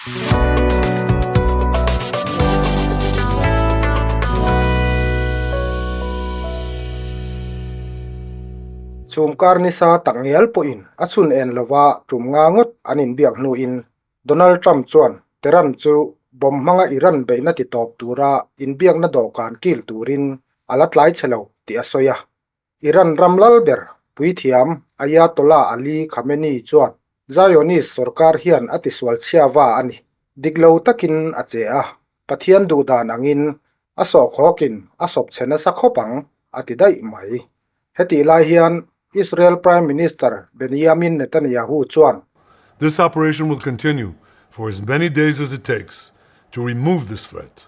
Chhum kar nisa tak ngial pawhin a chhun en lova tum nga ngawt an inbiak hnuin Donald Trump chuan Tehran chu bomb hmanga Iran beihna ti tawp tura inbiakna dawhkan kil turin a la tlai chhe lo tih a sawi a. Iran ram lal ber puithiam Ayatollah Ali Khamenei chuan Zionist sorkar hian a tisual chhiava a ni. Dik lo takin a che a, Pathian duh dan angin a sawhkhawkin a sawp chhe nasa khawp ang, a ti daih mai. Hetih lai hian Israel Prime Minister Benjamin Netanyahu chuan. This operation will continue for as many days as it takes to remove this threat.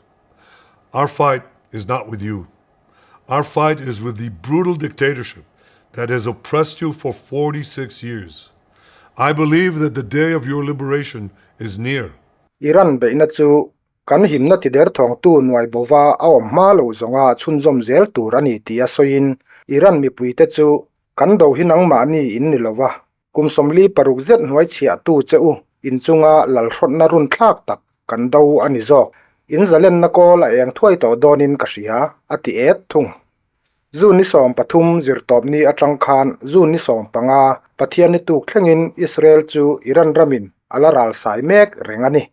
Our fight is not with you. Our fight is with the brutal dictatorship that has oppressed you for 46 years. I believe that the day of your liberation is near. Iran beihna chu kan himna ti der thawngtu nuai bova a awm hma loh zawnga chhunzawm zel tur a ni tih a sawiin Iran mipuite chu kan do hi nangmahni in ni lova, kum 46 zet hnuai chhiahtu che u inchunga lalhrawtna run thlak tak kan do a ni zawk. In zalenna kawl a eng thuai tawh dawnin ka hria, a ti et thung. June ni 13 zirtawpni atang khan June ni 15 Pathian ni tuk thlengin Israel chu Iran ramin a la ral sai mek reng a ni.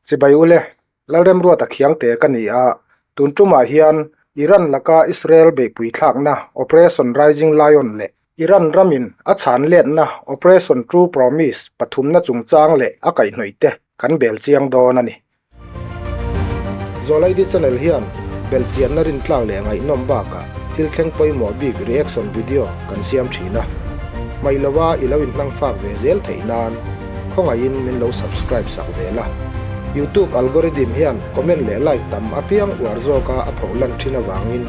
Chibai ule, Lalremruata khiangte ka ni a, tun tumah hian Iran laka Israel beihpui thlakna Operation Rising Lion leh Iran ramin a chhan letna Operation True Promise pathumna chungchang leh a kaihhnawih te kan bel chiang dawn a ni. Zawlaidi channel hian belchianna rintlak leh ngaihnawm bakah thil thleng pawimawh bik reaction video kan siam thin a, hmaih lova i lo inhmang fak ve zel theih nan khawngaihin min lo subscribe sak ve la. Youtube algorithm hian comment leh like tam apiang uar zawka a phoh lan thin avangin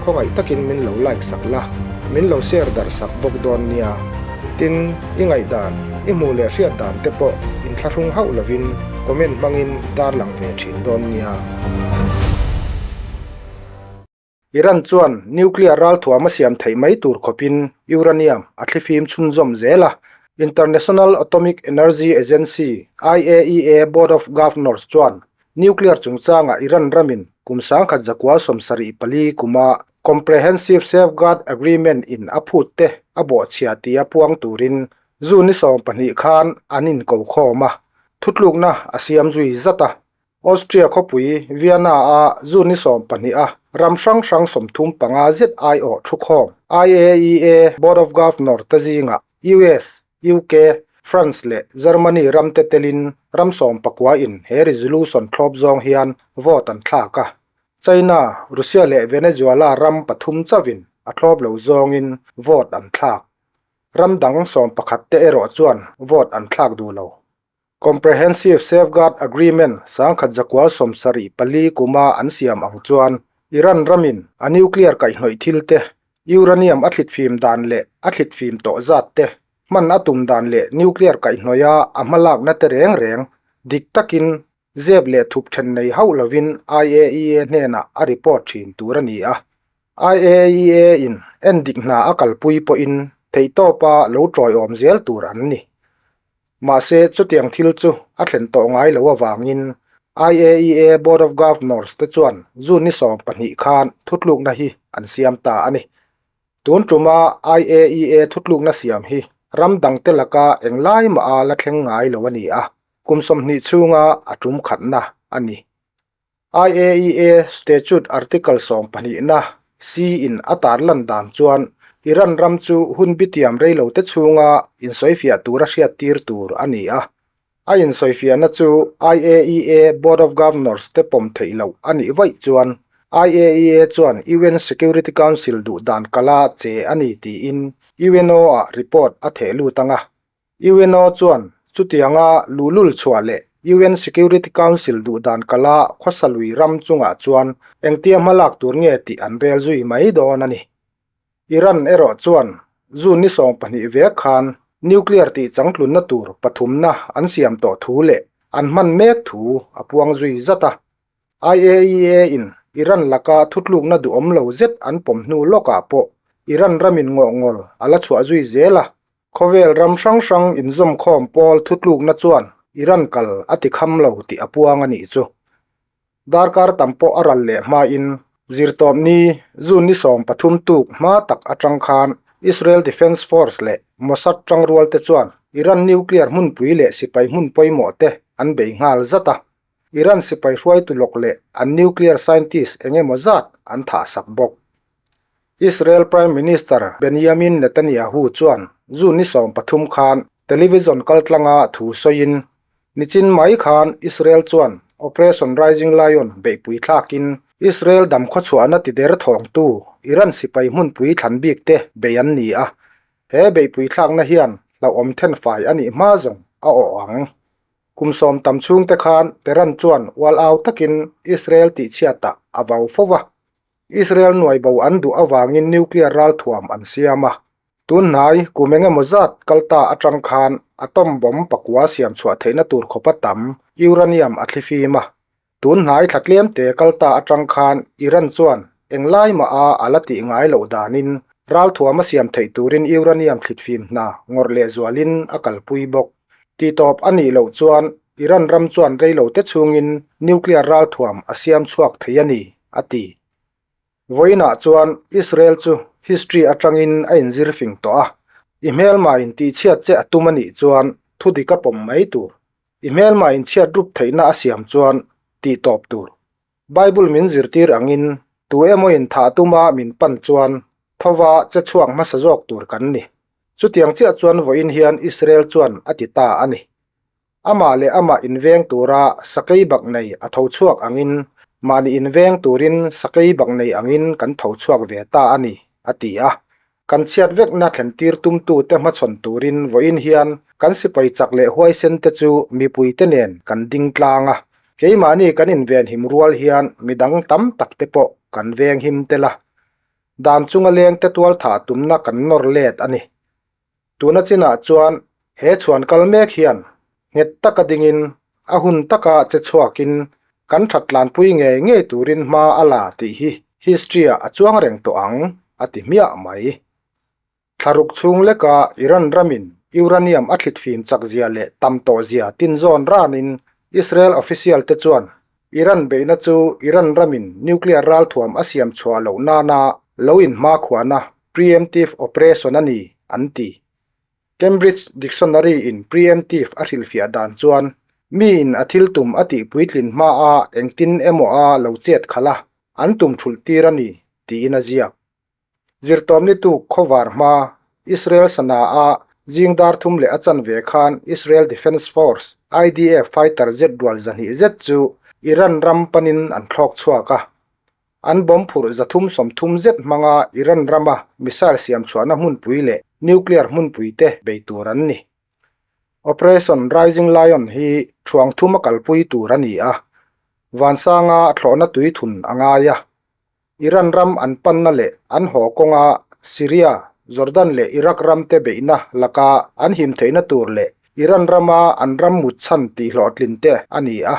khawngaih takin min lo like sak la, min lo share darh sak bawk dawn nia. Tin, i ngaihdan, i hmuh leh hriat dan te pawh inthlahrung hauh lovin comment hmangin i tarlang ve thin dawn nia. Iran chuan nuclear ralthuam a siam theih mai tur khawpin uranium a thlifim chhunzawm zel a, International Atomic Energy Agency, IAEA, Board of Governors chuan nuclear chungchangah Iran ramin kum 1974 kuma Comprehensive Safeguard Agreement in a phut te a bawhchhia tia puang turin June ni 12 khan an inko khawm a, thutlukna a siam zui zat a. Austria khawpui Vienna-a June ni 12 a ram hrang hrang 35 zet aiawh thukhawm IAEA Board of Governor te zingah US, UK, France leh Germany ramte telin ram 19 in he resolution thlawp zawng hian vote an thlak a. China, Russia leh Venezuela ram pathum chauhin a thlawp lo zawngin vote an thlak. Ram dang 11 te erawh chuan vote an thlak duh lo. Comprehensive Safeguard Agreement 1974 kuma an siam ang chuan Iran ramin a nuclear kaihhnawih thil te, uranium a thlitfim dan leh a thlitfim tawh zat te, hman a tum dan leh nuclear kaihhnawih a a hmalakna te reng reng dik takin zep leh thup then nei hauh lovin IAEA hnenah a report thin tur a ni a. IAEA in endik hna a kalpui pawhin theihtawpa lo tawiawm zel tur an ni. Mahse, chutiang thil chu a thlen tawh ngai lo avangin IAEA Board of Governors te chuan June ni 12 khan thutlukna hi an siam ta a ni. Tun tuma IAEA thutlukna siam hi ram dangte laka englai maha la thleng ngai lo a ni a, kum 20 chhunga a tum khatna a ni. IAEA Statute Article 12 na C in a tarlan dan chuan Iran ram chu hun bitiam reilote chhunga insawifiah tura hriat tir tur a ni a. A insawifiahna chu IAEA Board of Governors te pawm theih loh a nih vaih chuan IAEA chuan UN Security Council duh dan kala che a ni tiin UNO-ah report a theh lut ang a. UNO chuan chutianga luhlul chhuah leh UN Security Council duh dan kala khawsalui ram chungah chuan engtia hmalak tur nge tih an rel zui mai dawn a ni. Iran erawh chuan June ni 12 vek khan nuclear tih changtlunna tur pathumna an siam tawh thu leh an hman mek thu a puang zui zat a. IAEA in Iran laka thutlukna duhawm lo zet an pawm hnu lawkah pawh Iran ramin ngawhngawl a la chhuah zui zel a. Khawvel ram hrang hrang inzawmkhawm pawl thutlukna chuan Iran kal a ti kham lo tih a puang a nih chu. Darkar tam pawh a ral leh hmain Zirtawpni June ni 13 tuk hma tak atang khan Israel Defense Force leh Mossad tangrual te chuan Iran nuclear hmunpui leh sipai hmun pawimawh te an bei nghal zat a. Iran sipai hruaitu lawk leh an nuclear scientist eng emaw zat an thahsak bawk. Israel Prime Minister Benjamin Netanyahu chuan June ni 13 khan television kaltlanga thu sawiin, Nichin mai khan Israel chuan Operation Rising Lion beihpui thlakin Israel dam khawchhuahna tider thawngtu Iran sipai hmunpui thlan bik te bei an ni a, he beihpui thlakna hian hlauhawm thenfai a nih hma zawng a awh ang. Kum sawm tam chhungte khan Tehran chuan ual au takin Israel tihchhiatah a vau fo va. Israel nuai bo an duh avangin nuclear ralthuam an siam a. Tun hnai kum eng emaw zat kal ta atang khan atom bomb pakua siam chhuah theihna tur khawpa tam uranium a thlifim a. Tun hnai thla tlemte kal ta atang khan Iran chuan englai mah a a la tih ngai loh danin ralthuam a siam theih turin uranium thlitfim hna ngawrh lehzualin a kalpui bawk. Titawp a nih loh chuan Iran ram chuan reilote chhungin nuclear ralthuam a siam chhuak thei a ni, a ti. Vawiinah chuan Israel chu history atangin a inzir fing tawh a, i hmelmain tihchhiat che a tum a nih chuan thudik a pawm mai tur. I hmelmain chhiat rup theihna a siam chuan tihtawp tur. Bible min zirtir angin tu emawin thah tuma min pan chuan thova che chhuak hmasa zawk tur kan ni. Chutiang chiah chuan vawiin hian Israel chuan a ti ta a ni. Amah leh amah inveng tura sakei bak nei a tho chhuak angin mahni inveng turin sakei bak nei angin kan tho chhuak ve ta a ni, a ti a. Kan chhiat vekna thlentir tumtute hmachhawn turin vawiin hian kan sipai chak leh huaisen te chu mipuite nen kan ding tlang a. Keimahni kan invenhim rual hian midang tam tak te pawh kan venghim tel a. Dan chunga lengte tualthah tumna kan nawr let a ni. Tuna chinah chuan he chhuan kal mek hian nghet taka dingin a hun taka che chhuakin kan that tlanpui ngei ngei turin hma a la tih hi history-ah a chuang reng tawh ang, a ti hmiah mai. Thlaruk chhung leka Iran ramin uranium a thlitfim chakzia leh tam tawhzia tinzawn ranin Israel official te chuan Iran beihna chu Iran ramin nuclear ralthuam a siam chhuah loh nana lo inhmakhuana preemptive operation a ni, an ti. Cambridge Dictionary in preemptive a hrilhfiah dan chuan, miin a thil tum a tih puitlin hmaa engtin emaw a lo chet khalh a, an tum thulh tir a ni, tiin a ziak. Zirtawmni tuk khawvar hma, Israel sana a zing dar thum leh a chanve khan Israel Defense Force, IDF, fighter jet rual 200 zet chu Iran ram panin an thlawk chhuak a. An bomb phurh 330 zet hmanga Iran rama missile siam chhuahna hmunpui leh nuclear hmunpui te bei tur an ni. Operation Rising Lion hi thuang thum a kalpui tur a ni a, vansanga thlawhna tui thun a ngai a. Iran ram an panna leh an haw kawnga Syria, Jordan leh Iraq ram te beihna laka an him theihna tur leh Iran rama an ram mut chhan tihhlawhtlin te a ni a.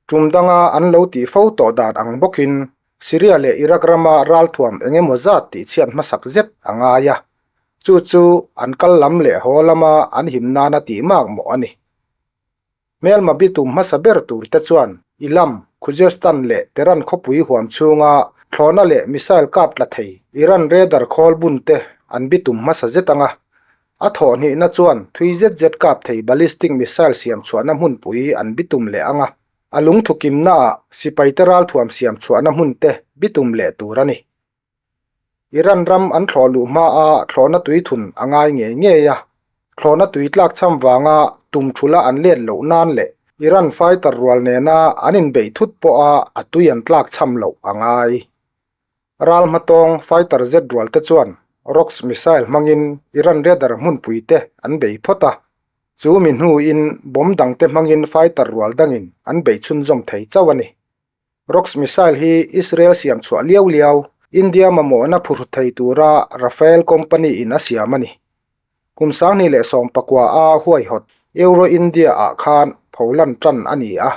Tum danga an lo tih fo tawh dan ang bawkin Syria leh Iraq rama ralthuam eng emaw zat tihchhiat hmasak zet a ngai a, chu chu an kal lam leh haw lama an him nana tih mak mawh a ni. Hmelma bitum hmasa ber tur te chuan Ilam, Khuzestan leh Tehran khawpui huam chhunga thlawhna leh missile kap tla thei Iran radar khawl bun te an bitum hmasa zet ang a, A thawh hnihna chuan thui zet zet kap thei ballistic missile siam chhuahna hmunpui an bitum leh ang a, a lungthu kimnaah sipaite ralthuam siam chhuahna hmunte bitum leh tur a ni. Iran ram an thlawh luh hmaa thlawhna tui thun a ngai ngei ngei a, thlawhna tui tlak cham vanga tum thula an let loh nan leh Iran fighter rual nena an inbeih thut pawha a tui an tlak cham loh a ngai. Ral hmatawng fighter jet rual te chuan Rocks missile hmangin Iran radar hmunpui te an bei phawt a, chu mi hnuin bomb dang te hmangin fighter rual dangin an bei chhunzawm thei chauh a ni. Rocks missile hi Israel siam chhuah liau liau India mamawhna phurh thei tura Rafael company in a siam a ni. Kum 2019 a huaihawt Euro India ah khan pholan tan a ni a.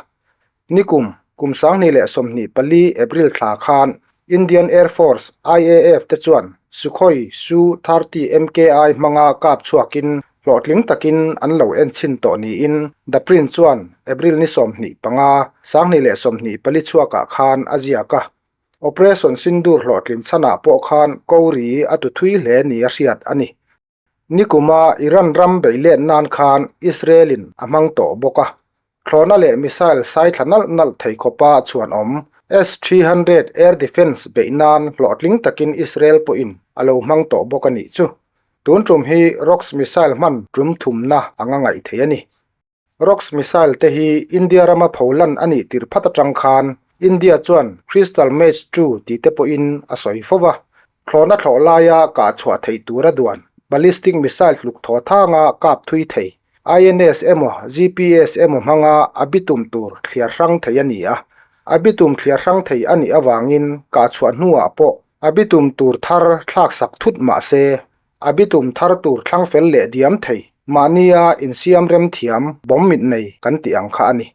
Nikum, kum 2024 April thla khan Indian Air Force, IAF, te chuan Sukhoi Su 30 MKI hmanga kap chhuakin hlawhtling takin an lo en chhin tawh niin The Print chuan April ni 25, 2024 chhuakah khan a ziak a. Operation Sindoor hlawhtlin chhanah pawh khan Kouri a tu thui hle ni a hriat a ni. Nikuma Iran ram beih let nan khan Israel-in a hmang tawh bawk a, thlawhna leh missile sai thla nalh nalh thei khawpa chhuanawm S-300 air defence beih nan hlawhtling takin Israel pawhin a lo hmang tawh bawk a nih chu. Tun tum hi Rox missile hman tum thumna anga ngaih theih a ni. Rox missile te hi India rama pholan a nih tir phat atang khan India chuan Crystal Mage 2 tih te pawhin a sawi fo va. Thlawhna thlawh laia kah chhuah theih tura duan ballistic missile tluk thaw thanga kap thui thei INS emaw GPS emaw hmanga a bitum tur thliar hrang thei a ni a. A bitum thliar hrang thei a nih avangin kah chhuah hnuah pawh a bitum tur thar thlaksak thut mah se A bitum thar tur thlang fel leh diam thei, mahnia insiam rem thiam bawm mit nei kan tih ang kha a ni.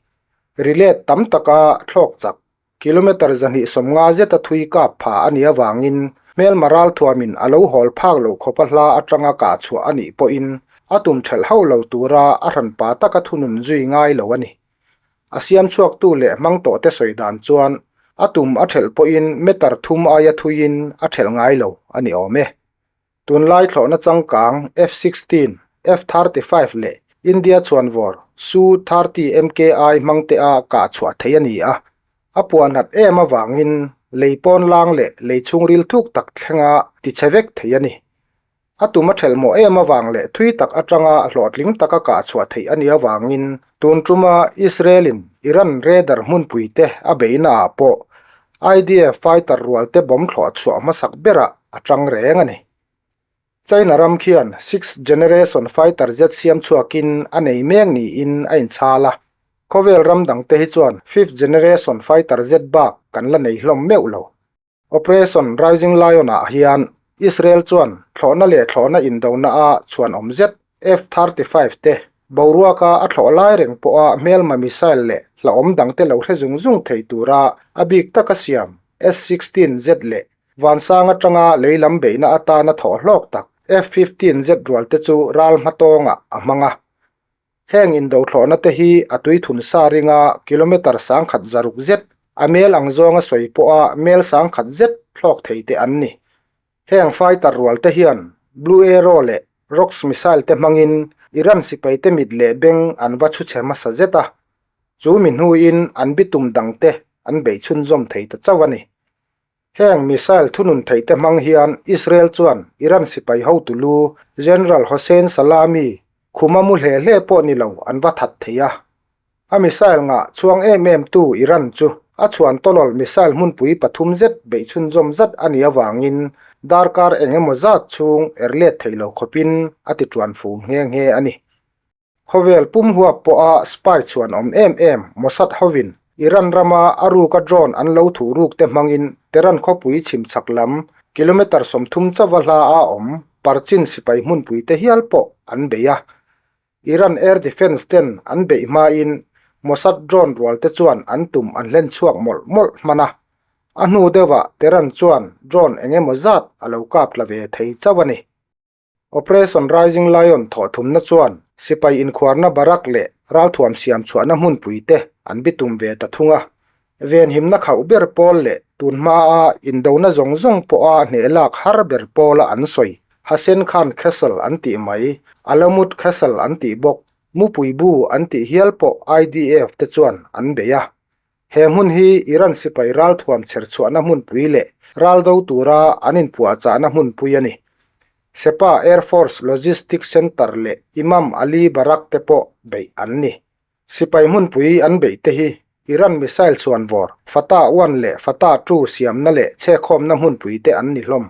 Rilet tam taka thlawk chak, kilometre 250 zeta thui kap pha a nih avangin hmelma ralthuamin a lo hawl phak loh khawpa hla atanga kah chhuah a nih pawhin a tum thelh hauh lo tura a hranpa taka thunun zui ngai lo a ni. A siam chhuaktu leh hmang tawhte sawi dan chuan a tum a thelh pawhin meter thum aia thuiin a thelh ngai lo a ni awm e. Tunlai thlawhna changkang F-16, F-35 leh India chhuanvawr Su-30 MKI hmangte a kah chhuah theih a ni a. A puan hat em avangin lei pawn lang leh lei chhungril thuk tak thlenga tichhe vek thei a ni. A tum a thelh mawh em avang leh thui tak atanga hlawhtling taka kah chhuah theih a nih avangin tun tuma Israel-in Iran radar hmunpuite a beihnaah pawh IDF fighter rualte bomb thlawh chhuah hmasak berah a tang reng a ni. China ram khian sixth generation fighter jet siam chhuakin a nei mek niin a inchhal a, khawvel ram dangte hi chuan fifth generation fighter jet bak kan la nei hlawm meuh lo. Operation Rising Lion ah hian Israel chuan thlawhna leh thlawhna indona a chhuanawm zet F-35 te boruaka a thlawh lai reng pawha hmelma missile leh hlauhawm dangte lo hre zung zung thei tura a bik taka siam S-16Z leh vansang atanga lei lam beihna atana thawh hlawk tak F-15Z rual te chu ral hmatawngah a hmang a. Heng indothlawhna te hi a tuithun sa ringa kilometre 1000 zaruk zet, a mel ang zawnga sawi pawha mel 1000 zet thlawk thei te an ni. Heng fighter rual te hian Blue Arrow leh Rox missile te hmangin Iran sipai te mit leh beng an va chhu chhe hmasa zet a, chu mi hnuin an bitum dang te an beih chhunzawm thei ta chauh a ni. Heng missile thunun theih te hmang hian Israel chuan Iran sipai hotu lu General Hossein Salami khuma mu hle hle pawh ni lo an va that thei a. A missile ngah chhuang em em tu Iran chu a chhuan tawlawl missile hmunpui pathum zet beih chhunzawm zat a nih avangin darkar eng emaw zat chhung er let thei lo khawpin a ti tuan fum nghe nghe a ni. Khawvel pum huap pawha spy chhuan awm em em Mossad hovin Iran rama a ruka drone an lo thuh ruk te hmangin Tehran khawpui chhim chhak lam kilometre 30 chauva hla a awm Parchin sipai hmunpui te hial pawh an bei a. Iran air defence ten an beih hmain Mossad drone rual te chuan an tum an hlen chhuak mawlh mawlh hman a. A hnu deuhah Tehran chuan drone eng emaw zat a lo kap tla ve thei chauh a ni. Operation Rising Lion thawhthumna chuan sipai inkhuarna barrack leh ralthuam siam chhuahna hmunpui te an bitum ve ta thung a. Venhimna khauh ber pawl leh tun hmaa indona zawng zawng pawha hneh lak har ber pawla an sawi Hasen Khan Castle an tih mai, Alamut Castle an tih bawk, Mupui Bu an tih hial pawh IDF te chuan an bei a. He hmun hi Iran sipai ralthuam chherchhuahna hmunpui leh raldo tura an inpuahchahna hmunpui a ni. Sepah Air Force Logistic Center leh Imam Ali Barrack te pawh beih an ni. Sipai hmunpui an beih te hi Iran missile chhuanvawr Fatah 1 leh Fatah 2 siamna leh chhekhawmna hmunpui te an ni hlawm.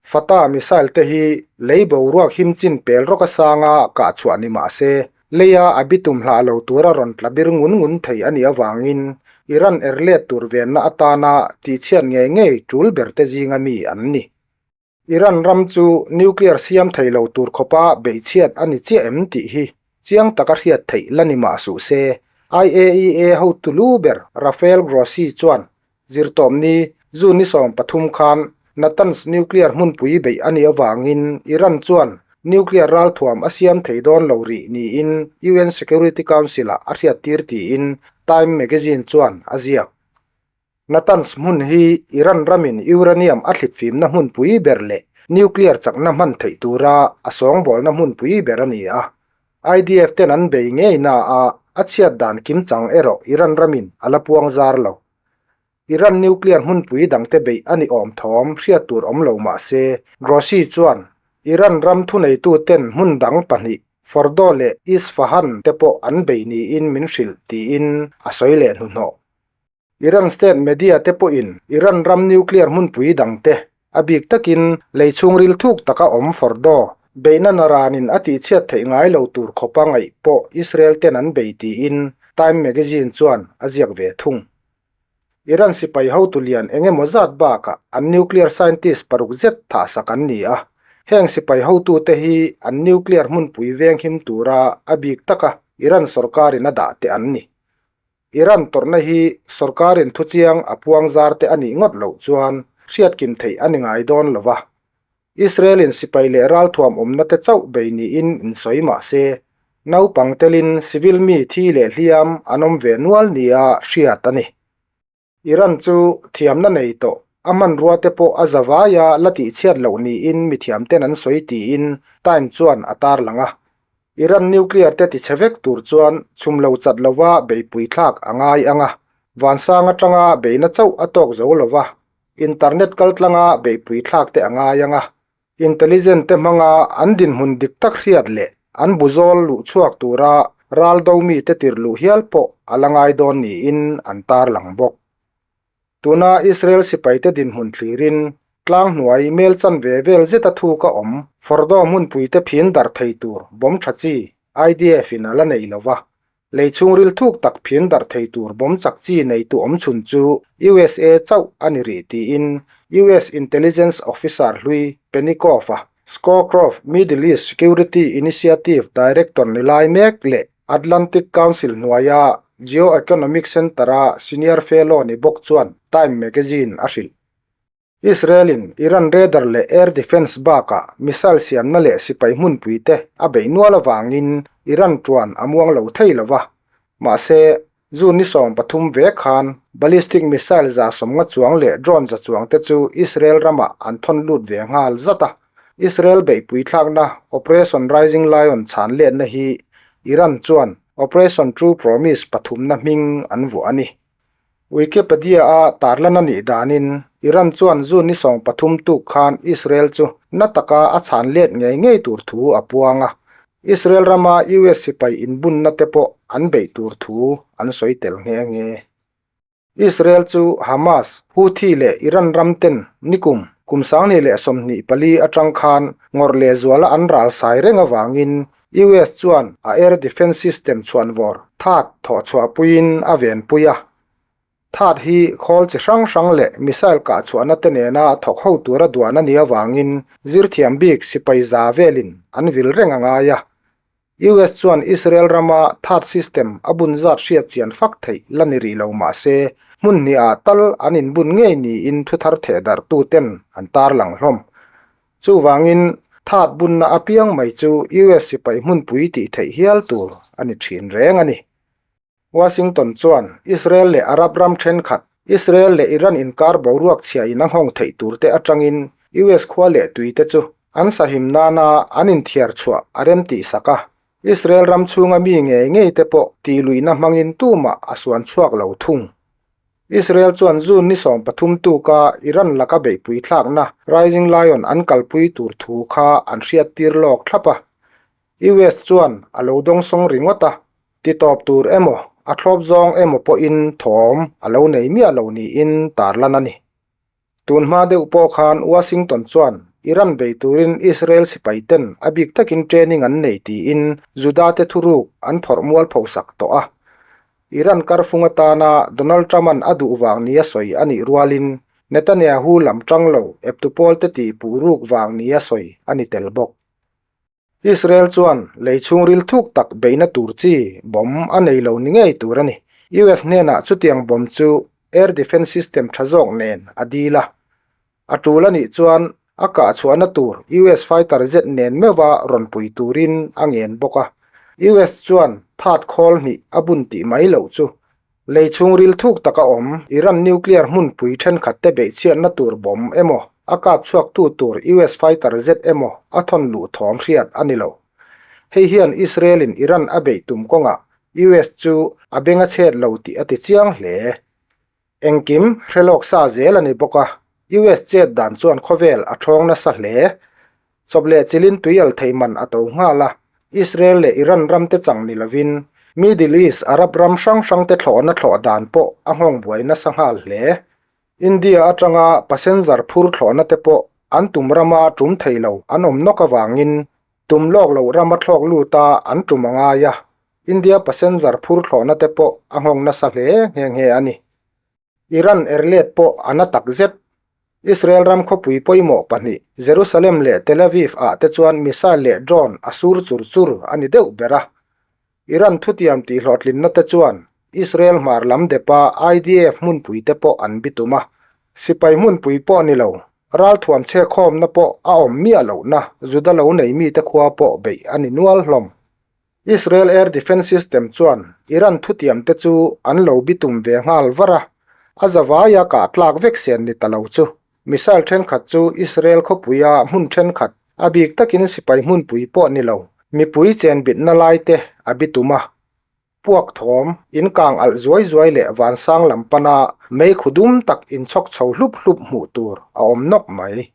Fatah missile te hi lei boruak him chin pel rawk a sanga kah chhuah ni mah se, leia a bitum hlah lo tura rawn tla bir ngun ngun thei a nih avangin Iran er let tur venna atana tihchhiat ngei ngei tul ber te zinga mi an ni. Iran ram chu nuclear siam thei lo tur khawpa beihchhiat a ni chiah em tih hi chiang taka hriat theih la ni mah suh se, IAEA hotu lu ber Rafael Grossi chuan Zirtawpni, June ni 13 khan Natanz nuclear hmunpui beih a nih avangin Iran chuan Nuclear ralthuam a siam thei dawn lo rih niin UN Security Council-ah a hriattir tiin Time magazine chuan a ziak. Natanz hmun hi Iran ramin uranium a thlitfimna hmunpui ber leh nuclear chakna hman theih tura a sawngbawlna hmunpui ber a ni a. IDF ten an bei ngei na a, a chhiat dan kimchang erawh Iran ramin a la puang zar lo. Iran nuclear hmunpui dangte beih a ni awm thawm hriat tur awm lo mah se, Grossi chuan Iran ram thuneituten hmun dang pahnih, Fordow leh Isfahan te pawh an bei niin min hrilh tiin a sawi leh hnuhnawh. Iran state media te pawhin Iran ram nuclear hmunpui dangte, a bik takin lei chhungril thuk taka awm Fordow, beihna naranin a tihchhiat theih ngai lo tur khawpa ngaih pawh Israel ten an bei tiin Time magazine chuan a ziak ve thung. Iran sipai hotu lian eng emaw zat bakah an nuclear scientist paruk zet thahsak an ni a. Heng sipai hotute hi an nuclear hmunpui venghim tura a bik taka Iran sorkarin a dah te an ni. Iran tawrhna hi sorkarin thuchiang a puang zar te a nih ngawt loh chuan hriatkim theih a ni ngai dawn lo va. Israel-in sipai leh ralthuam awmna te chauh bei niin insawi mah se, naupang telin civil mi thi leh hliam an awm ve nual nia hriat a ni. Iran chu thiamna nei tawh, a hmanrua te pawh a zavaia la tihchhiat loh niin mithiamten an sawi tiin Time chuan a tarlang a. Iran nuclear te tichhe vek tur chuan chhum lo chat lova beipui thlak a ngai ang a, vansang atanga beina chauh a tawk zo lova, Internet kaltlanga beihpui thlak te a ngai ang a, intelligent te hmanga an dinhmun dik tak hriat leh an buzawl luh chhuak tura ral do mite tir luh hial pawh a la ngai dawn niin an tarlang bawk. Tuna Israel sipaite dinhmun thlirin tlang hnuai mel chanve vel zeta thuka awm Fordow hmunpuite phin darh thei tur bomb tha chi IDF in a la nei lo va, Lei chhungril thuk tak phin darh thei tur bawm chak chi neitu awm chhun chu USA chauh a ni rih tiin US Intelligence Officer hlui Penikoff-a Scowcroft Middle East Security Initiative Director ni lai mek leh Atlantic Council hnuaia Geo-Economic Center-a Senior Fellow ni bawk chuan Time magazine a hrilh. Israel-in Iran radar leh air defence bakah missile siamna leh sipai hmunpuite a beih nual avangin Iran tuan a muang lo thei lo va. Mahse, June ni 13 ve khan ballistic missile 150 chuang leh drone 100 chuangte chu Israel ramah an thawn lut ve nghal zat a. Israel beihpui thlakna Operation Rising Lion chhan letna hi Iran chuan Operation True Promise pathumna hming an vuah a ni. Wikipedia-a tarlan a nih danin, Iran chuan June ni 13 tuk khan Israel chu na taka a chhan let ngei ngei tur thu a puang a, Israel rama US sipai inbunna te pawh an beih tur thu an sawi tel nghe nghe. Israel chu Hamas, Houthi leh Iran ram ten nikum kum 2024 atang khan ngawrh leh zuala an ral sai reng avangin US chuan a air defence system chhuanvawr THAAD thawhchhuahpuiin a venpui a. THAAD hi khawl chi hrang hrang leh missile kahchhuahna te nena thawk ho tura duan a nih avangin zirthiam bik sipai za velin an vil reng a ngai a. US chuan Israel rama THAAD system a bun zat hriat chian fak theih la ni rih lo mah se, hmun hniah tal an inbun ngei niin thuthar thehdarhtuten an tarlang hlawm. Chuvangin, THAAD bunna apiang mai chu US sipai hmunpui tih theih hial tur a ni thin reng a ni. Washington chuan Israel leh Arab ram thenkhat, Israel leh Iran inkar boruak chhia in a nghawng theih tur te atangin US khua leh tui te chu an sahim nana an inthiar chhuah a rem tih sak a. Israel ram chhunga mi ngei ngei te pawh tihluihna hmangin tumah a suan chhuak lo thung. Israel chuan June ni 13 tuka Iran laka beihpui thlakna Rising Lion an kalpui tur thu kha an hriattir lawk thlap a. US chuan a lo dawngsawng ringawt a, titawp tur emaw, a thlawp zawng emaw pawhin thawm a lo nei miah lo niin tarlan a ni. Tun hma deuh pawh khan Washington chuan Iran bei turin Israel sipaiten a bik takin training an nei tiin Juda-te thuruk an phawrh mual phosak tawh a. Iran karfung atana Donald Trump-a'n a duh vang nia sawi a nih rualin Netanyahu lam tang lo eptu pawlte tih puh ruk vang nia sawi a ni tel bawk. Israel chuan lei chhungril thuk tak beihna tur chi bomb a nei lo ni ngei tur a ni. US hnenah chutiang bomb chu air defence system tha zawk nen a dil a. A tul a nih chuan A kah chhuahna tur US fighter jet nen meuha rawn pui turin a ngen bawk a. US chuan THAAD khawl hnih a bun tih mai loh chu lei chhungril thuk taka awm Iran nuclear hmunpui thenkhat te beihchhiatna tur bomb emaw a kap chhuaktu tur US fighter jet emaw a thawn luh thawm hriat a ni lo. Hei hian Israel-in Iran a beih tum kawngah US chu a beng a chhet lo tih a ti chiang hle. Engkim hre lawk sa zel a ni bawk a, US chet dan chuan khawvel a thawng nasa hle. Chawp leh chilin tuial thei man a to nghal a, Israel leh Iran ram te chang ni lovin Middle East Arab ram hrang hrang te thlawhna thlawh dan pawh a nghawng buai nasa nghal hle. India atanga passenger phur thlawhna te pawh an tum rama tum thei lo an awm nawk avangin tum lawk loh rama thlawk lut a an tum a ngai a, India passenger phur thlawhna te pawh a nghawng nasa hle nghe nghe a ni. Iran erlet pawh a na tak zet. Israel ram khawpui pawimawh pahnih Jerusalem leh Tel Aviv ah te chuan missile leh drone a sur chur chur a ni deuh ber a. Iran thutiam tihhlawhtlinna te chuan Israel hmar lam depa IDF hmunpui te pawh an bitum a. Sipai hmunpui pawh ni lo, ralthuam chhekhawmna pawh a awm miah lohna Juda lo nei mite khua pawh beih a ni nual hlawm. Israel Air Defence System chuan Iran thutiam te chu an lo bitum ve nghal var a, a zavaia kah tlak vek sen ni ta lo chu. Missile thenkhat chu Israel khawpuia hmun thenkhat, a bik takin sipai hmunpui pawh ni lo, mipui chen bitna lai te a bitum a. Puak thawm, in kang alh zuai zuai leh vansang lam pana mei khu dum tak inchhawk chho hlup hlup hmuh tur a awm nawk mai.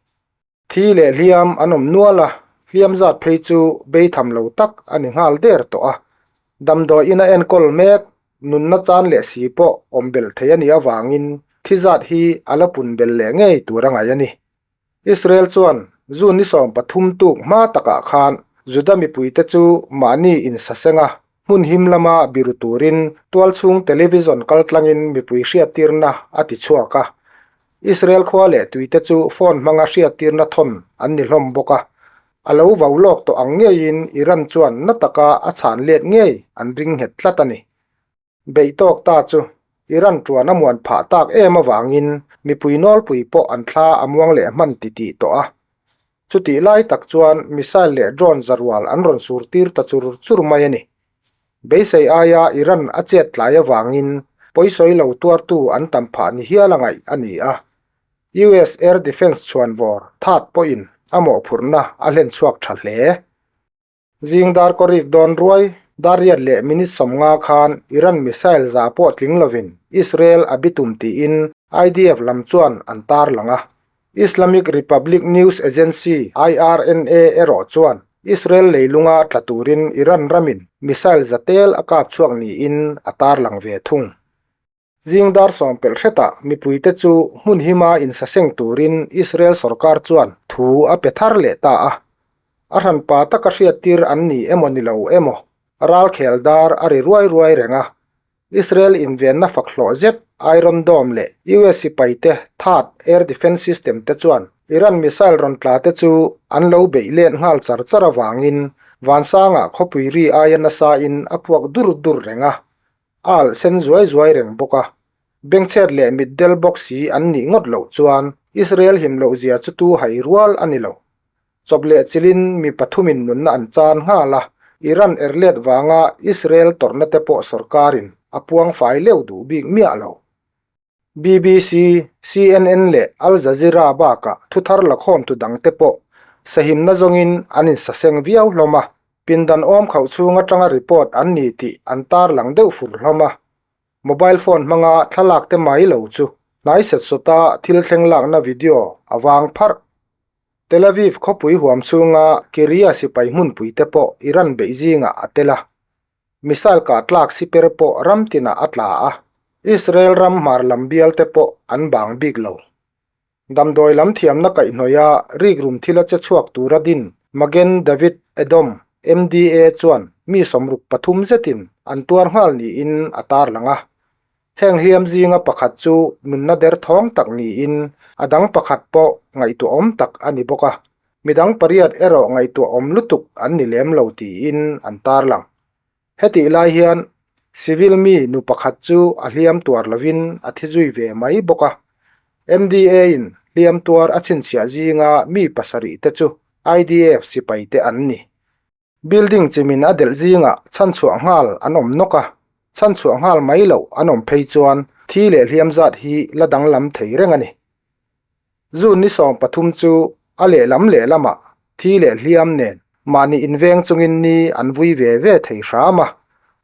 Thi leh hliam an awm nual a, hliam zat phei chu beitham lo tak a ni nghal der tawh a. Damdawiin a enkawl mek, nunna chan leh si pawh awm belh thei a nih avangin thi zat hi a la pun belh leh ngei tur a ngaih a ni. Israel chuan June ni 13 tuk hma takah khan Juda mipuite chu mahni insaseng a, hmun him lama biru turin tualchhung television kaltlangin mipui hriattirna a ti chhuak a. Israel khua leh tuite chu phone hmanga hriattirna thawn an ni hlawm bawk a, a lo vau lawk tawh ang ngeiin Iran chuan na taka a chhan let ngei an ring nghet tlat a ni. Beih tawk ta chu Iran tuan a muan phah tak em avangin mipui nawlpui pawh an thla a muang leh hman titih tawh a. Chutih lai tak chuan missile leh drone zarual an rawn sur tir ta chur chur mai a ni. Beisei aia Iran a chet tlai avangin pawisawi lo tuartu an tam phah ni hial a ngaih a ni a. US Air Defence chhuanvawr THAAD pawhin a mawhphurhna a hlen chhuak tha hle. Zing dar kawrik dawn ruai, dar riat leh minute 50 khan Iran missile za pawh tling lovin Israel a bitum tiin IDF lam chuan an tarlang a. Islamic Republic News Agency, IRNA, erawh chuan Israel leilunga tla turin Iran ramin missile za tel a kap chhuak niin a tarlang ve thung. Zing dar sawm pelh hretah mipuite chu hmun hima insaseng turin Israel sorkar chuan thu a pe thar leh ta a. A hranpa taka hriattir an ni emaw ni lo emaw, ralkhel dar a ri ruai ruai reng a. Israel invenna fak hlawh zet Iron Dome leh US sipaite THAAD air defence system te chuan Iran missile rawn tla te chu an lo beih let nghal char char avangin vansangah khawpui ri aia nasa in a puak dur dur reng a, a alh sen zuai zuai reng bawk a. Bengchhet leh mitdel bawk si an nih ngawt loh chuan Israel him loh zia chu tu hai rual a ni lo. Chawp leh chilin mi pathumin nunna an chan nghal a, Iran erlet vanga Israel tawrhna te pawh sorkarin a puang fai leuh duh bik miah lo. BBC, CNN leh Al Jazeera bakah thuthar lakhawm tu dangte pawh sahimna zawngin an insaseng viau hlawm a, pindan awm khauh chhung atanga report an ni tih an tarlang deuh fur hlawm a. Mobile phone hmanga thlalak te mai lo chu hnai set sawta thil thleng lakna video a vang pharh. Tel Aviv khawpui huam chhunga Kiria sipai hmunpui te pawh Iran beih zingah a tel a. Missile kah tlak siper pawh ram tinah a tla a, Israel ram hmar lam bial te pawh an bang bik lo. Damdawi lam thiamna kaihhnawih a rikrum thila che chhuak tura din Magen David Adom, MDA, chuan mi 63 zetin an tuar nghal niin a tarlang a. Heng hliam zinga pakhat chu nunna derthawng tak niin a dang pakhat pawh ngaihtuahawm tak a ni bawk a, midang pariat erawh ngaihtuahawm lutuk an ni lem lo tiin an tarlang. Hetih lai hian civil mi nu pakhat chu a hliam tuar lovin a thi zui ve mai bawk a. MDA-in hliam tuar a chhinchhiah zinga mi pasarih te chu IDF sipai te an ni. Building chimin a delh zingah chhanchhuah nghal an awm nawk a, chhanchhuah nghal mai loh an awm phei chuan thi leh hliam zat hi la danglam thei reng a ni. June ni 13 chu a lehlam lehlamah thi leh hliam nen mahni inveng chungin ni an vui ve ve thei hram a.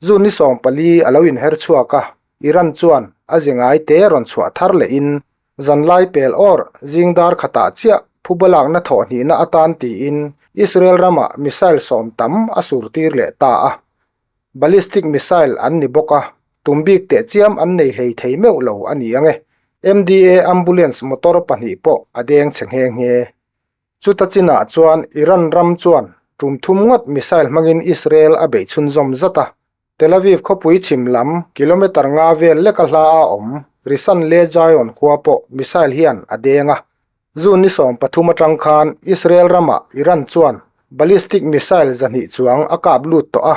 June ni 14 a lo inher chhuak a, Iran chuan a ze ngai te rawn chhuah thar lehin zanlai pel awr zing dar khatah chiah phuba lakna thawh hnihna atan tiin Israel ramah missile sawm tam a sur tir leh ta a. Ballistic missile an ni bawk a, tum bik teh chiam an nei hlei thei meuh lo a ni ang e. MDA ambulance motor pahnih pawh a deng chhe nghe nghe. Chuta chinah chuan Iran ram chuan tum thum ngawt missile hmangin Israel a beih chhunzawm zat a. Tel Aviv khawpui chhim lam kilometre nga vel leka hla a awm Rishon LeZion khua pawh missile hian a deng a. June ni 13 atang khan Israel ramah Iran chuan ballistic missile 200 chuang a kap lut tawh a.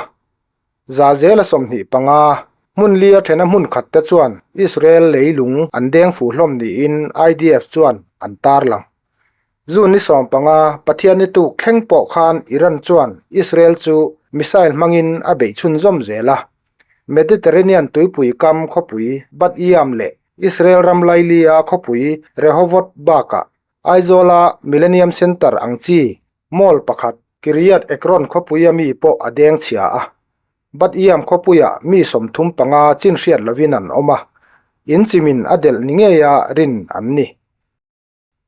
Za zela 25, hmun lia thena hmun khat te chuan Israel leilung an deng fuh hlawm niin IDF chuan an tarlang. June ni 15, Pathianni tuk thleng pawh khan Iran chuan Israel chu missile hmangin a beih chhunzawm zel a. Mediterranean tuipui kam khawpui Bat Yam leh Israel ram lailia khawpui Rehovot bakah Aizawla Millennium Centre ang chi mall pakhat Kiryat Ekron khawpuia mi pawh a deng chhia a. Bat Yam khawpuiah mi 35 chin hriat lovin an awm a, in chimin a delh ni ngeia rin an ni.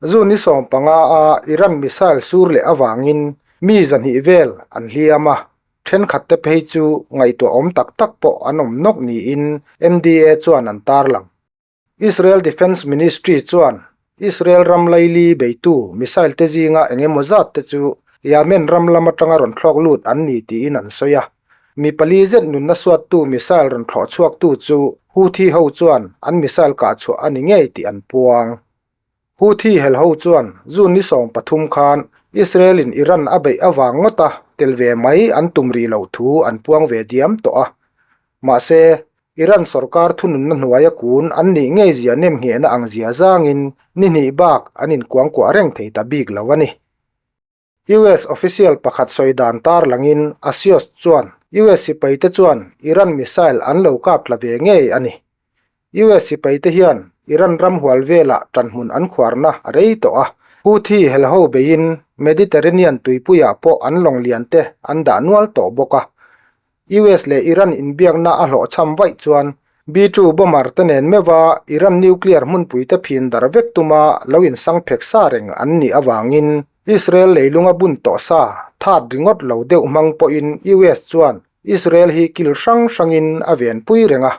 June ni 15 a Iran missile sur leh avangin mi 200 vel an hliam a, thenkhat te phei chu ngaihtuah awm tak tak pawh an awm nawk niin MDA chuan an tarlang. Israel Defence Ministry chuan Israel ram laili beitu missile te zinga eng emaw zat te chu Yemen ram lam atanga rawn thlawk lut an ni tiin an sawi a. Mi pali zet nunna suattu missile rawn thlawh chhuaktu chu Houthi ho chuan an missile kah chhuah a ni ngei tih an puang. Houthi hel ho chuan June ni 13 khan Israel in Iran a beih avang ngawta tel ve mai an tum rih loh thu an puang ve diam tawh a. Mahse, Iran sorkar thununna hnuaia kun an nih ngei zia nem nghehna ang zia zangin ni hnih bak an inkuangkuah reng thei ta bik lo a ni. US official pakhat sawi dan tar langin Axios chuan US sipaite chuan Iran missile an lo kap tla ve ngei a ni. US sipaite hian Iran ram hual velah tanhmun an khuarna a rei tawh a, Houthi helho beiin Mediterranean tuipuiah pawh an lawng lian te an dah nual tawh bawk a. US leh Iran inbiakna a hlawhchham vaih chuan B-2 bomber te nen meuha Iran nuclear hmunpui te phin dar vek tuma lo insang phek sa reng an nih avangin Israel leilunga bun tawh sa that ringawt lo deuh hmang pawhin US chuan Israel hi kil hrang hrangin a venpui reng a.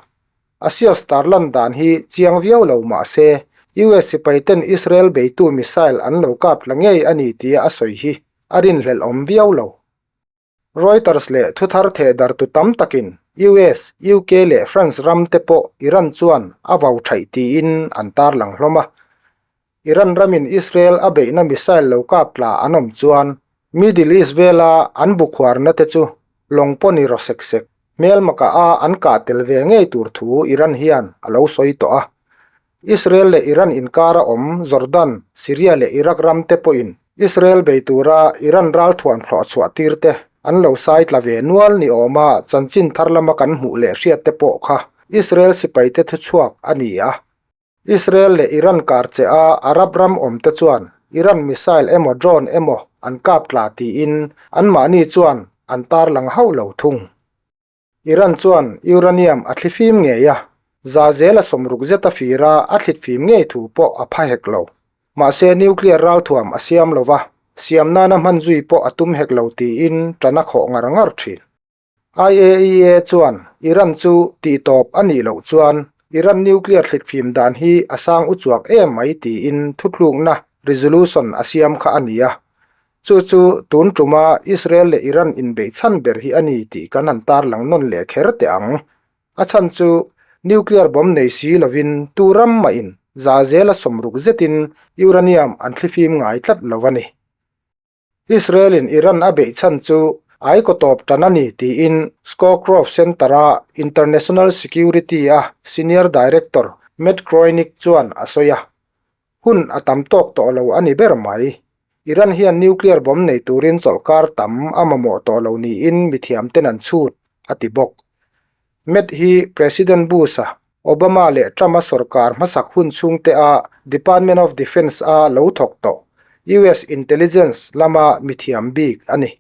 Axios tarlan dan hi chiang viau lo mah se US sipaiten Israel beitu missile an lo kap tla ngei a ni tia a sawi hi a rinhlelh awm viau lo. Reuters leh thuthar thehdartu tam takin US, UK leh France ram te pawh Iran chuan a vau thaih tiin an tarlang hlawm a. Iran ramin Israel a beihna missile lo kap tla an awm chuan Middle East vela an bu khuarna te chu lawng pawh ni rawh sek sek hmelmaka a an kah tel ve ngei tur thu Iran hian a lo sawi tawh a. Israel leh Iran inkara awm Jordan, Syria leh Iraq ram te pawhin Israel bei tura Iran ralthuam thlawh chhuah tir te an lo sai tla ve nual ni awma chanchin thar lama kan hmuh leh hriat te pawh kha Israel sipaite thuchhuak a ni a. Israel leh Iran kar che a Arab ram awm te chuan Iran missile emaw drone emaw an kap tla tiin anmahni chuan an tarlang hauh lo thung. Iran chuan uranium a thlifim ngei a, za zela 60 zeta fira a thlitfim ngei thu pawh a pha hek lo. Mahse nuclear ralthuam a siam lo va, siam nana hman zui pawh a tum hek lo tiin tan a khawh ngar ngar thin. IAEA chuan Iran chu tihtawp a nih loh chuan Iran nuclear thlitfim dan hi a sang uchuak em mai tiin thutlukna resolution a siam kha a ni a. Chu chu tun tuma Israel leh Iran inbeih chhan ber hi a ni tih kan han tarlang nawn leh kher teh ang. A chhan chu nuclear bomb nei si lovin tu ram mahin za zela 60 zetin uranium an thlifim ngai tlat lo a ni. Israel-in Iran a beih chhan chu aikaw tawp tan a ni tiin Scowcroft Center-a International Security-a Senior Director Matt Kroenig chuan a sawi a. Hun a tam tawk tawh lo a ni ber mai. Iran hian nuclear bomb nei turin chawlhkar tam a mamawh tawh lo niin mithiamten an chhut, a ti bawk. Met hi President Bush-a Obama leh Trump-a sorkar hmasak hun chhungte a Department of Defence-a lo thawk tawh US intelligence lama mithiam bik a ni.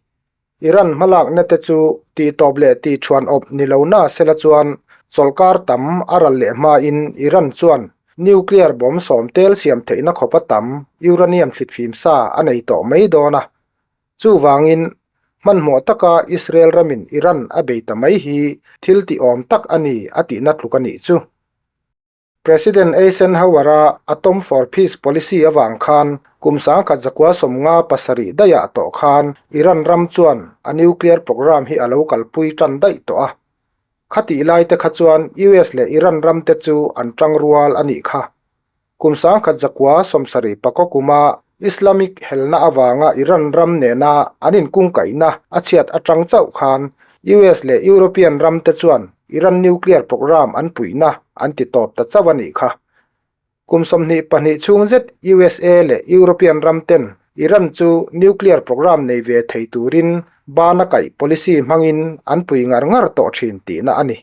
Iran hmalakna te chu tihtawp leh tihchhuan awp ni lo na sela chuan chawlhkar tam a ral leh hmain Iran chuan nuclear bomb sawm tel siam theihna khawpa tam uranium thlitfim sa a nei tawh mai dawn a. Chuvangin, hmanhmawh taka Israel ramin Iran a bei ta mai hi thil tihawm tak a ni a tihna tluk a nih chu. President Eisenhower-a Atom for Peace policy avang khan kum 1957 daihah tawh khan Iran ram chuan a nuclear program hi a lo kalpui tan daih tawh a. Khatih lai te kha chuan US leh Iran ram te chu an tang rual a nih kha. Kum 1974 kuma Islamic helna avanga Iran ram nena an inkungkaihna a chhiat atang chauh khan US leh European ram te chuan Iran nuclear program an puihna an ti tawp ta chauh a nih kha. Kum 22 chhung zet USA leh European ram ten Iran chu nuclear program nei ve thei turin bana kaih policy hmangin an pui ngar ngar tawh thin tihna a ni.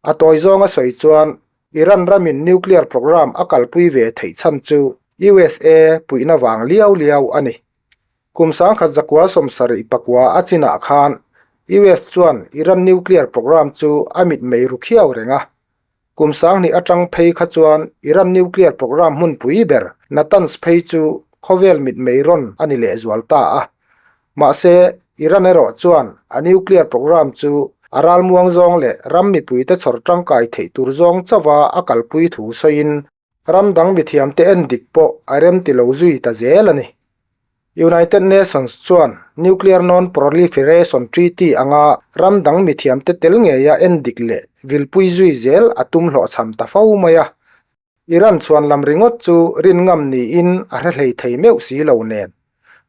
A tawi zawnga sawi chuan Iran ramin nuclear program a kalpui ve theih chhan chu USA puihna vang liau liau a ni. Kum 1974 a chinah khan US chuan Iran nuclear program chu a mitmei ru khiau reng a. Kum 2000 atang phei kha chuan Iran nuclear program hmunpui ber Natanz phei chu khawvel mitmei rawn a ni lehzual ta a. Mahse, Iran erawh chuan a nuclear program chu a ralmuang zawng leh ram mipuite chhawr tangkai theih tur zawng chauha a kalpui thu sawiin ram dang mithiamte en dik pawh a remti lo zui ta zel a ni. United Nations chuan Nuclear Non-Proliferation Treaty anga ram dang mithiamte tel ngeia en dik leh vilpui zui zel a tum hlawhchham ta fo mai a. Iran chuan lam ringawt chu rin ngam niin a hre hlei thei meuh si lo nen.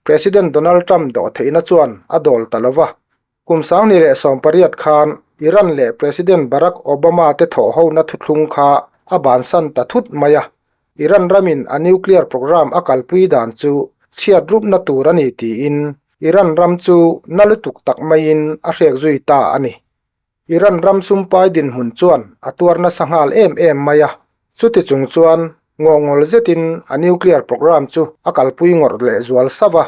President Donald Trump dawh theihna chuan a dawl ta lo va. Kum 2018 khan Iran leh President Barack Obama te thawhhona thuthlung kha a bansan ta thut mai a. Iran ramin a nuclear program a kalpui dan chu chhiat rupna tur a ni tiin Iran ram chu na lutuk tak maiin a hrek zui ta a ni. Iran ram sumpai dinhmun chuan a tuar nasa nghal em em mai a, chuti chung chuan ngawhngawl zetin a nuclear program chu a kalpui ngawrh lehzual sauh a.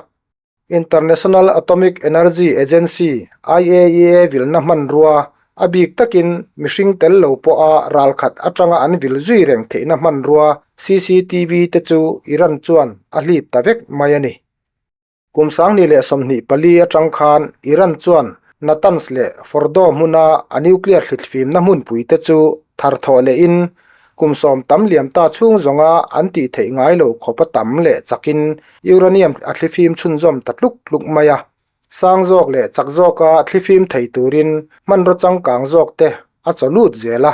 International Atomic Energy Agency, IAEA, vilna hmanrua, a bik takin mihring tel lo pawha ralkhat atanga an vil zui reng theihna hmanrua CCTV te chu Iran chuan a hlip ta vek mai a ni. Kum 2024 atang khan Iran chuan Natanz leh Fordow hmuna a nuclear thlitfimna hmunpui te chu tharthawh lehin Kum sawm tam liam ta chhung zawnga an tih theih ngai lo khawpa tam leh chakin uranium a thlifim chhunzawm ta tluk tluk mai a. Sang zawk leh chak zawka thlifim thei turin hmanraw changkang zawk te a chaw lut zel a.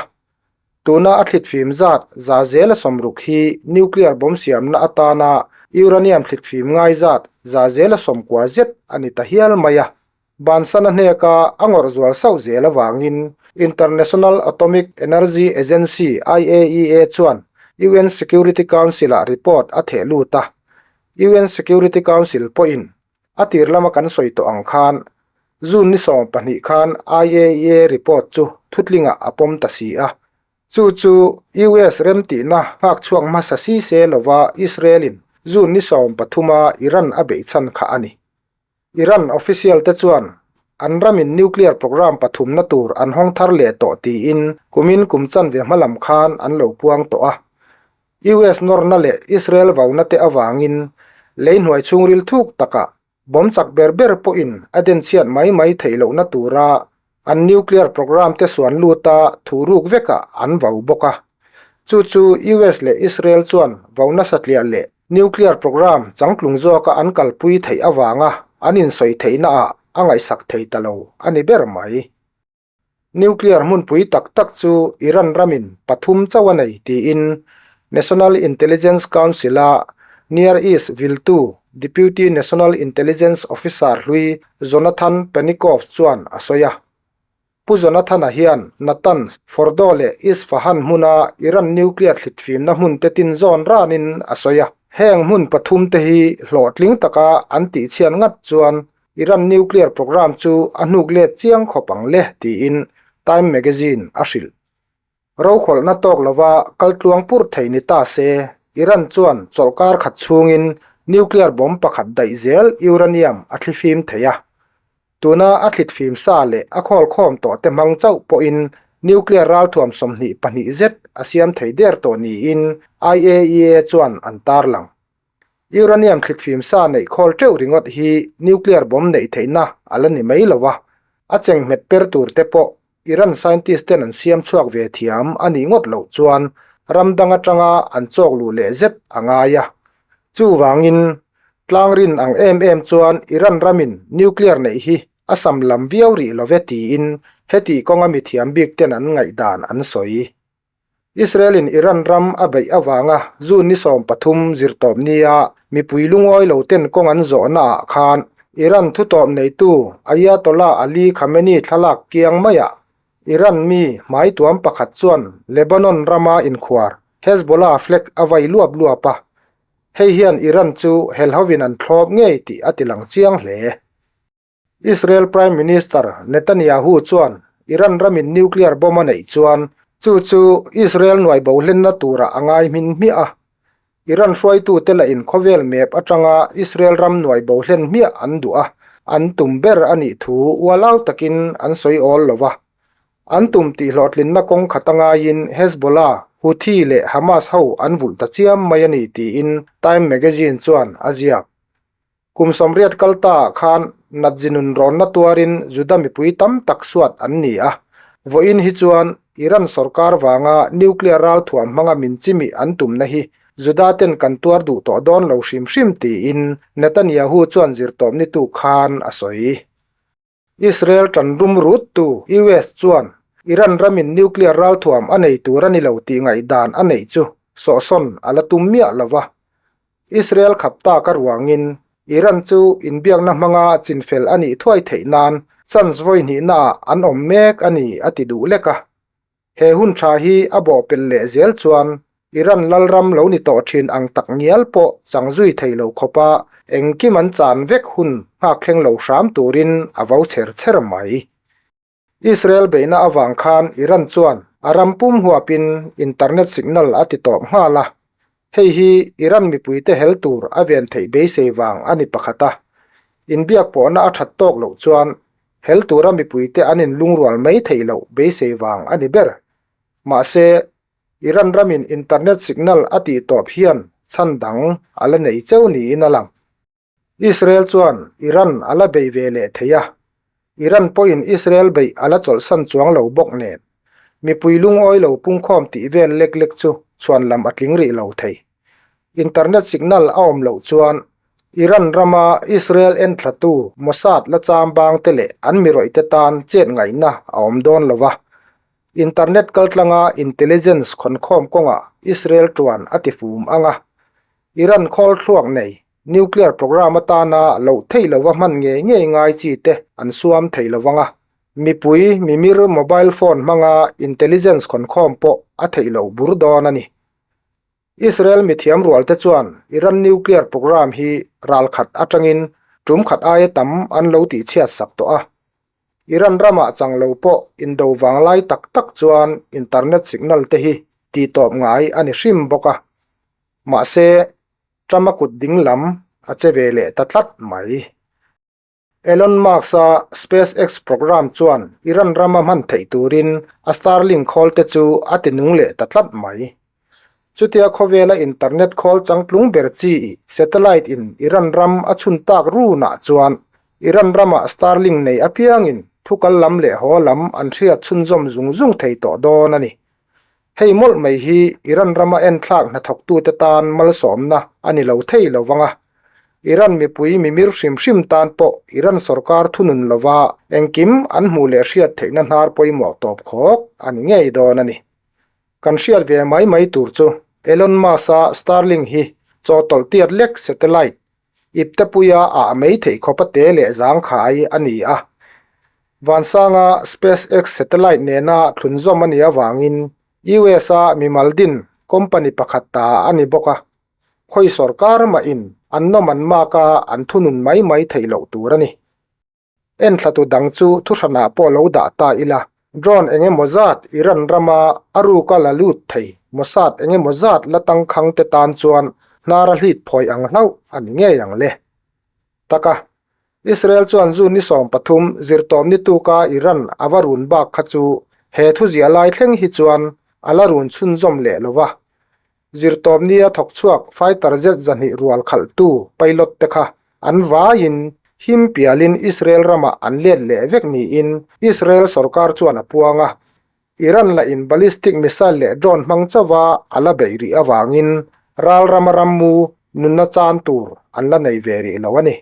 Tuna a thlitfim zat za zela sawmruk hi nuclear bomb siamna atana uranium thlitfim ngai zat za zela sawmkua zet a ni ta hial mai a. Bansan a hneka a ngawrh zual sauh zel avangin International Atomic Energy Agency, IAEA, chuan UN Security Council-ah report a theh lut a. UN Security Council pawhin a tir lama kan sawi tawh ang khan June ni 12 khan IAEA report chu thutlingah a pawm ta si a. Chu chu US remtihna nghak chhuak hmasa si se lova Israel-in June ni 13-a Iran a beih chhan kha a ni. Iran official te chuan an ramin nuclear program pathumna tur an hawng thar leh tawh tiin kumin kum chanve hma lam khan an lo puang tawh a. US nawrna leh Israel vauna te avangin lei hnuai chhungril thuk takah bomb chak ber ber pawhin a denchhiat mai mai theih lohna tura an nuclear program te suan luta thu ruk vekah an vau bawk a. Chu chu US leh Israel chuan vauna satliah leh Nuclear program changtlung zawka an kalpui theih avanga an insawi theihnaah a ngaihsak thei ta lo a ni ber mai. Nuclear hmunpui tak tak chu Iran ramin pathum chauh a nei tiin National Intelligence Council-a Near East viltu Deputy National Intelligence Officer hlui Jonathan Panikoff chuan a sawi a. Pu Jonathan-a hian Natanz, Fordow leh Isfahan hmuna Iran nuclear thlitfimna hmun te tin zawn ranin a sawi a. Heng hmun pathumte hi hlawhtling taka an tihchhiat ngat chuan Iran nuclear programme chu a hnuk let chiang khawp ang le tiin Time magazine a hrilh. Rokhawlhna tawk lova kal tluang pur thei ni ta se, Iran chuan chawlhkar khat chhungin nuclear bomb pakhat daih zel uranium a thlifim thei a. Tuna a thlitfim sa leh a khawlkhawm tawh te hmang chauh pawhin nuclear ralthuam 22 zet a siam thei der tawh niin IAEA chuan an tarlang. Uranium thlitfim sa neih khawl teuh ringawt hi nuclear bomb neih theihna a la ni mai lo a, a chengmet per tur te pawh Iran scientist ten an siam chhuak ve thiam a nih ngawt loh chuan ram dang atanga an chawk luh leh zet a ngai a. Chuvangin, tlang rin ang em em chuan Iran ramin nuclear neih hi a sam lam viau rih lo ve tiin heti kawnga mithiam bik ten an ngaihdan an sawi. Israel-in Iran ram a beih avanga June ni 13 zirtawp nia mipui lungawi lo ten kawng an zawhnaah khan Iran thutawp neitu Ayatollah Ali Khamenei thlalak kiang maiah Iran mi hmaituam pakhat chuan Lebanon rama inkhuar Hezbollah flag a vai luap luap a, hei hian Iran chu helhovin an thlawp ngei tih a tilang chiang hle. Israel Prime Minister Netanyahu chuan Iran ramin nuclear bomb a neih chuan chu chu Israel nuai bo hlenna turah a ngai hmin hmiah a. Iran hruaitute lahin khawvel map atanga Israel ram nuai bo hlen hmiah an duh a, an tum ber a nih thu ualau takin an sawi awl lo va. An tum tihhlawhtlinna kawng khat a ngaiin Hezbollah, Houthi leh Hamas ho an vulh ta chiam mai a ni tiin Time magazine chuan a ziak. Kum 80 kal ta ah khan Natzinun rawnna tuarin Juda mipui tam tak suat an ni a. Vawiin hi chuan Iran sorkar vanga nuclear ralthuam hmanga min chimih an tumna hi Juda ten kan tuar duh tawh dawn lo hrim hrim tiin Netanyahu chuan zirtawpni tu khan a sawi. Israel tan rum ruttu US chuan Iran ramin nuclear ralthuam a nei tur a ni lo tih ngaihdan a neih chu sawhsawn a la tum miah lo va. Israel khap tak a ruangin Iran chu inbiakna hmanga chinfel a nih thuai theih nan chance vawi hnihnaah an awm mek a ni a ti duh lek a. He hun tha hi a bawhpelh leh zel chuan Iran lalram lo ni tawh thin ang tak ngial pawh chang zui thei lo khawpa engkim an chan vek hun nghak thleng lo hram turin a vo chher chher mai. Israel beihna avang khan Iran chuan a ram pum huapin internet signal a ti tawp nghal a, hei hi Iran mipuite hel tur a ven theih beisei vang a ni pakhat a, inbiak pawhna a that tawk loh chuan Hel tura mipuite an inlungrual mai theih loh beisei vang a ni ber. Mahse, Iran ramin internet signal a tih tawp hian chhan dang a la nei cheu niin a lang. Israel chuan Iran a la bei ve leh thei a, Iran pawhin Israel beih a la chawlhsan chuang lo bawk nen, mipui lungawi lo pungkhawm tih vel lek lek chu chhuan lam a tling rih lo thei. Internet signal a awm loh chuan Iran rama Israel enthlatu Mossad la cham bangte leh an mi rawihte tan chet ngaihna a awm dawn lo va. Internet kaltlanga intelligence khawnkhawm kawngah Israel tuan a tifum ang a. Iran khawl thluak nei nuclear program atana loh theih lova hman ngei ngei ngai chi te an suam thei lo vang a. Mipui mimir mobile phone hmanga intelligence khawnkhawm pawh a theih loh bur dawn a ni. Israel mithiam rualte chuan Iran nuclear program hi ralkhat atangin tum khat aia tam an lo tihchhiat sak tawh a. Iran ramah chang lo pawh indo vanglai tak tak chuan internet signal te hi tihtawp ngai a ni hrim bawk a. Mahse, Trump-a kut ding lam a che ve leh ta tlat mai. Elon Musk-a SpaceX program chuan Iran rama hman theih turin a Starlink khawl te chu a ti nung leh ta tlat mai. Chutia khawvela internet khawl changtlung ber chi satellite in Iran ram a chhun tak runah chuan Iran rama Starlink nei apiangin thukal lam leh haw lam an hriat chhunzawm zung zung thei tawh dawn a ni. Hei mawlh mai hi Iran rama enthlak hnathawktute tan malsawmna a ni lo thei lo vang a. Iran mipui mimir hrim hrim tan pawh Iran sorkar thunun lova engkim an hmuh leh hriat theihna hnar pawimawh tawp khawk a ni ngei dawn a ni. Kan hriat ve mai mai tur chu Elon Musk-a Starlink hi chawhtawlh tiat lek satellite iptepuia ah mai theih khawpa te leh zangkhai a ni a. Vansanga SpaceX satellite nena thlunzawm a nih avangin US-a mimal din company pakhat ta a ni bawk a. Khawi sorkar mahin an nawm an mak a, an thunun mai mai theih loh tur a ni. Enthlatu dang chu thuhranah pawh lo dah ta ila, drone eng emaw zat Iran rama a ruka la lut thei Mossad eng emaw zat la tangkhang te tan chuan hnar a hlit phawi ang hlauh a ni ngei ang le. Taka, Israel chuan June ni 13 zirtawm ni tuka Iran a va run bak kha chu he thuziah lai thleng hi chuan a la run chhunzawm leh lo va. Zirtawp nia thawk chhuak fighter jet 200 rual khalhtu pilot te kha an vaiin him pialin Israel ramah an let leh vek niin Israel sorkar chuan a puang a. Iran lahin ballistic missile leh drone hmang chauha a la beih rih avangin ral rama rammu nunna chan tur an la nei ve rih lo a ni.